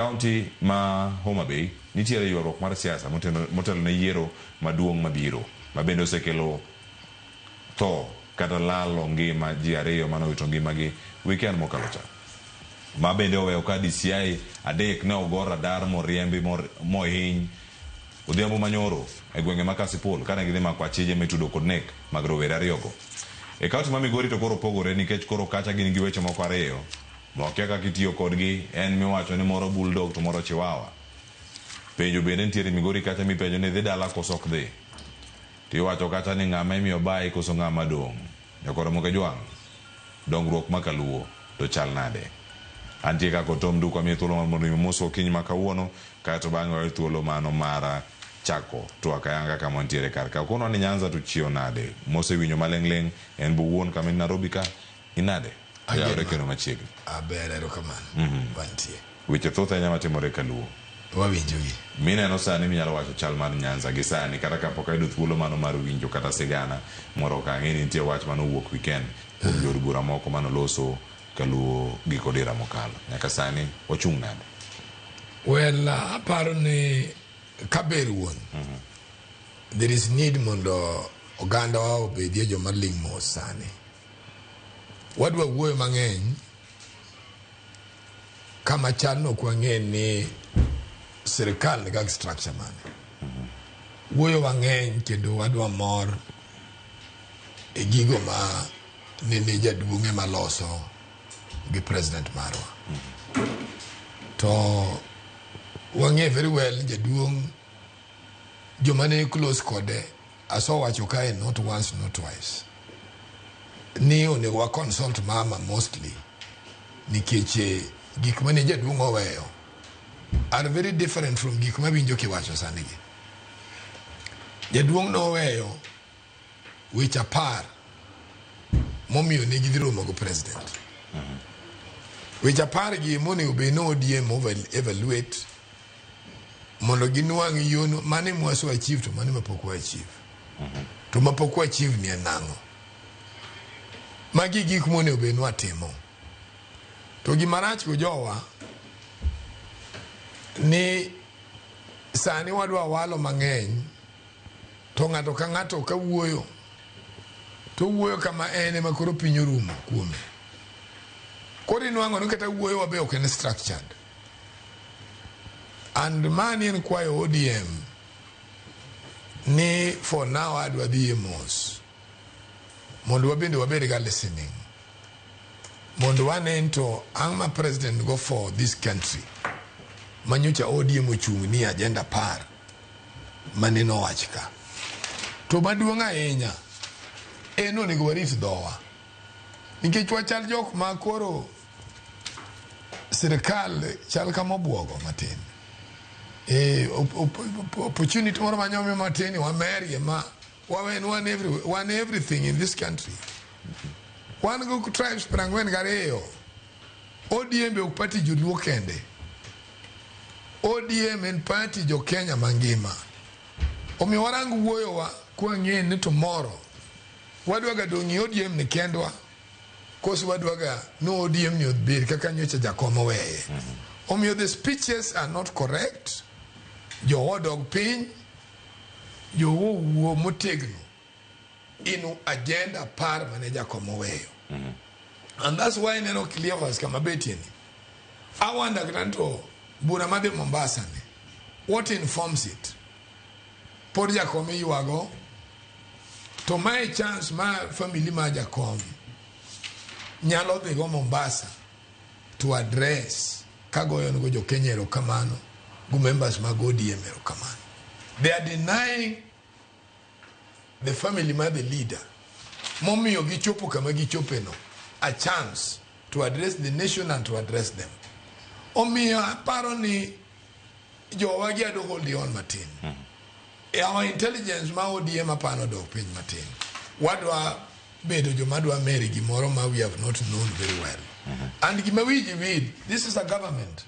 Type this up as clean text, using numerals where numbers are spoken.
Kaunti ma Homa Bay nitiere ywaruok mar siasa motelo ne yiero maduong' mabiro ma bende osekelo tho kata lalo ngima ji ariyo mane owito ngimagi weekend mokalo cha. Ma bende oweyo ka DCI adek ne ogo radar moriembi mohiny odhiambo manyoro e gwenge ma Kasipul kane gidhi mako achije mitudo kod nek mag rowere ariyogo. E kaunti ma Migori to koro opogore nikech koro kacha gin gi weche moko ariyo ma okia kaka itiyo kodgi en miwacho ni moro bulldog to moro chiwawa. Penjo bende nitiere Migori kacha mipenjo ni dhi dala koso ok dhi. To iwacho kacha ni ng'ama imiyo bayi koso ng'ama dong'. Nyakoro Mokejwang', dongruok ma kaluo to chal nade? Antie ka kod Tom Duko amiye thuolo mar mondo mi omoswa okinyi ma kawuono kaeto bang'e wayud thuolo mano mar chako twak ayanga kama wantiere kar ka. Okonwa ni Nyanza to chiew nade? Mosewinjo maling'ling' en bo wuon kama in Nairobi ka inade? Oyawore kendo machiegni. Aber erokamano. Wantie. Weche thoth ahinya matimore kaluo. Wawinjogi. Mineno sani minyalo wacho chal mar Nyanza gi sani kata kapok ayudo thuolo mano mar winjo kata sigana moro ka ang'e ni nitie wach mane owuok weekend kuom jood bura moko mane oloso kaluo giko dira mokalo. Nyaka sani wachung' nade? Well, aparo ni kaber wuon. There is need mondo ogandawa obedie joma ling' mos sani. Wadwa wuoyo mang'eny kama chal no ok wang'e ni sirikal nigi structure mane. Wuoyo wang'eny kendo wadwa mor e gigo ma nene jaduong' ema loso gi president marwa. To wang'e very well ni jaduong' joma ne close kode asewacho kae not once not twice ni onego wa consult mama mostly nikech gik mane jaduong' oweyo are very different from gik mawinjo kiwacho sani gi. Jaduong' noweyo weche 10 momiyo ne gidhi romo go president. Weche 10 gi monego bed ni ODM evaluate mondo ginwang' yono mane mwaso achieve to mane mapok wa achieve. To mapok wa achieve ni en nang'o? Magi gik monego bed ni watimo. To gima rach go jowa ni sani wadwa walo mang'eny to ng'ato ka ng'ato ka wuoyo to wuoyo kama en ema koro piny orumo kuome. Koro inwang'o ni kata wuoyo wa be ok en structured. And mani en kwayo ODM ni for now adwa dhiye mos mondo wabende wabed ga listening mondo wane to ang' ma president go for this country manyocha ODM ochung' ni agenda 10 mane nowach ka. To maduong' ahinya en onego warit dhowa nikech wachal jok ma koro sirikal chal kama obuogo matin. Opportunity moro manyomi matin wamerie ma wawen wan wan everything in this country. Wan go tribes 42. ODM be ok party joluo kende. ODM en party jo Kenya mangima. Omiyo warang wuoyowa kwang'e ni tomorrow wadwaga dong' e ODM ni kendwa koso wadwaga ni ODM ni obed kaka nyocha jakom oweye. Omiyo the speeches are not correct. Jowa odog piny, jowa owuo motegno in agenda 10 mane jakom oweyo. And that's why ineno Cleophas kama betie ni. I wonder kata to bura madhi Mombasa ni, what informs it? Pod jakom iywago, to mae chance ma family ma jakom nyalo dhigo Mombasa to address kagoyo nego jo Kenya erokamano go members mag ODM erokamano. They are denying the family ma the leader momiyo gichopo kama gichope no a chance to address the nation and to address them. Omiyo aparo ni jowa gi ado hold on matin. Our intelligence ma ODM apano dok piny matin. Wadwa bedo joma dwa meri gimoro ma we have not known very well. And gima wiji wil, this is a government.